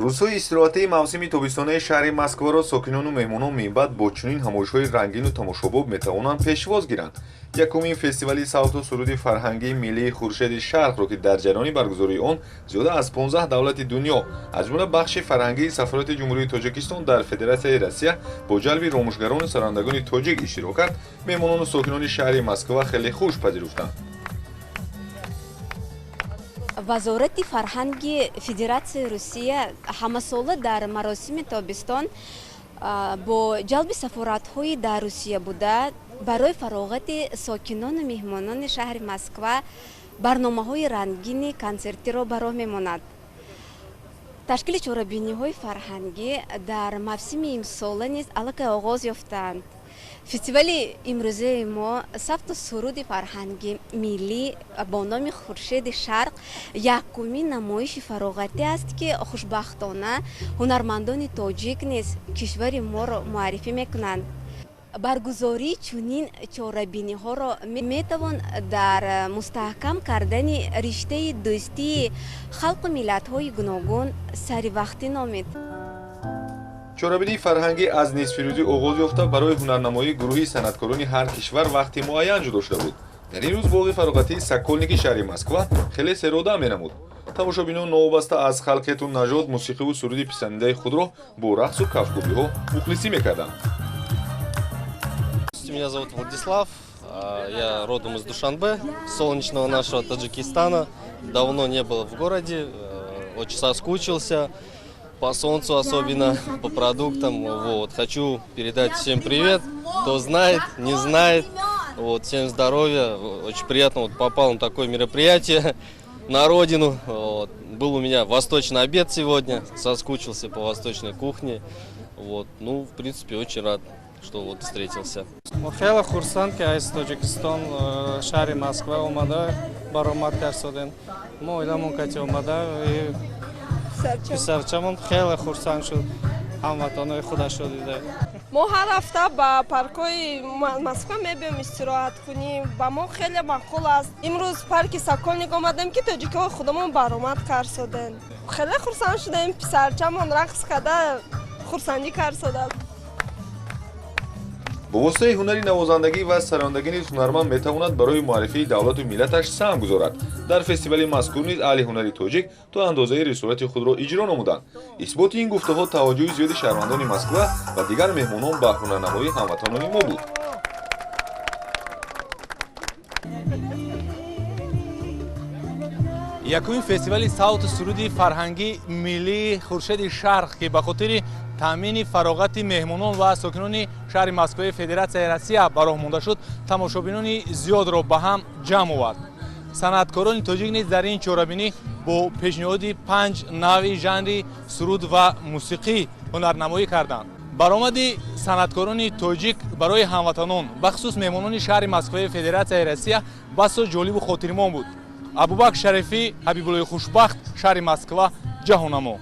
Рӯзҳои истироҳатии мавсими тобистонаи шаҳри Москваро сокинону меҳмонон минбаъд бо чунин ҳамоишҳои рангину тамошобоб метавонанд пешвоз гиранд. Якумин фестивали савту суруди фарҳангии миллии Хуршеди Шарқро, ки дар ҷараёни баргузории он зиёда аз 15 давлати дунё, аз ҷумла бахши фарҳангии сафорати Ҷумҳурии Тоҷикистон дар Федератсияи Россия бо ҷалби ромушгарону сарандагони тоҷик иштирок кард, меҳмонону сокинони шаҳри Москва хеле хуш пазируфтанд. Вазорати фарҳанги Федератсияи Русия ҳамасола дар маросими тобистон бо ҷалби сафоратҳои дар Русия буда барои фароғати сокинону меҳмонони шаҳри Москва барномаҳои рангини консертиро ба роҳ мемонад. Ташкили чорабиниҳои фарҳангӣ дар мавсими имсола низ аллакай оғоз ёфтаанд. Фестивали имрӯзаи мо, савту суруди фарҳанги миллӣ бо номи Хуршеди Шарқ, якумин намоиши фароғатӣ аст, ки хушбахтона ҳунармандони тоҷик низ кишвари моро муаррифӣ мекунанд. Баргузории чунин чорабиниҳоро метавон дар мустаҳкам кардани риштаи дӯстии халқу миллатҳои гуногун саривақтӣ номид. Чорабинии фарҳангӣ аз нисфирӯзӣ оғоз ёфта, барои ҳунарнамоии гурӯҳи санъаткорони ҳар кишвар вақти муайян ҷудо шуда буд. Дар ин рӯз боғи фароғатии Сокольники шаҳри Москва хеле серодам менамуд. Тамошобинон новобаста аз халқияту нажод мусиқиву суруди писандидаи худро бо рақсу кафкӯбиҳо мухлисӣ мекарданд. Меня зовут Владислав, я родом из Душанбе, солнечного нашего Таджикистана. Давно не был в городе, очень соскучился по солнцу особенно, по продуктам. Вот. Хочу передать всем привет, кто знает, не знает. Вот, всем здоровья. Очень приятно, вот попал на такое мероприятие на родину. Вот. Был у меня восточный обед сегодня, соскучился по восточной кухне. Вот. Ну, в принципе, очень рад, что вот встретился. Мо хеле хурсанд, ки аз Тоҷикистон шаҳри Москва омада баромад кардодем. Мо оиламон кати омада, писарчамон хеле хурсанд шуд, ҳамватанои худашро дида. Мо ҳар ҳафта ба паркҳои Москва мебиём истироҳат кунем, ба мо хеле маъқул аст. Имрӯз парки Сокольник омадем, ки тоҷикҳои худамон баромад кардодем. Хеле хурсанд шудем, писарчамон рақс карда хурсандӣ кардодааст. Бо воситаи ҳунари навозандагӣ ва сарондагӣ низ ҳунарманд метавонад барои муаррифии давлату миллаташ саҳм гузорад. Дар фестивали мазкур низ аҳли ҳунари тоҷик то андозаи рисолати худро иҷро намуданд. Исботи ин гуфтаҳо таваҷҷӯҳи зиёди шаҳрвандони Москва ва дигар меҳмонон ба ҳунарнамоии ҳамватанони мо буд. Якумин фестивали савту суруди фарҳангии миллии Хуршеди Шарқ, ки ба хотири таъмини фароғати меҳмонон ва сокинони шаҳри Москваи Федератсияи Россия ба роҳ монда шуд, тамошобинони зиёдро ба ҳам ҷамъ овард. Санъаткорони тоҷик низ дар ин чорабинӣ бо пешниҳоди панҷ навъи жанри суруд ва мусиқӣ ҳунарнамоӣ карданд. Баромади санъаткорони тоҷик барои ҳамватанон, бахусус меҳмонони шаҳри Москваи Федератсияи Россия, басо ҷолибу хотирмон буд. Абубакр Шарифӣ, Ҳабибуллои Хушбахт, шаҳри Москва, Ҷаҳоннамо.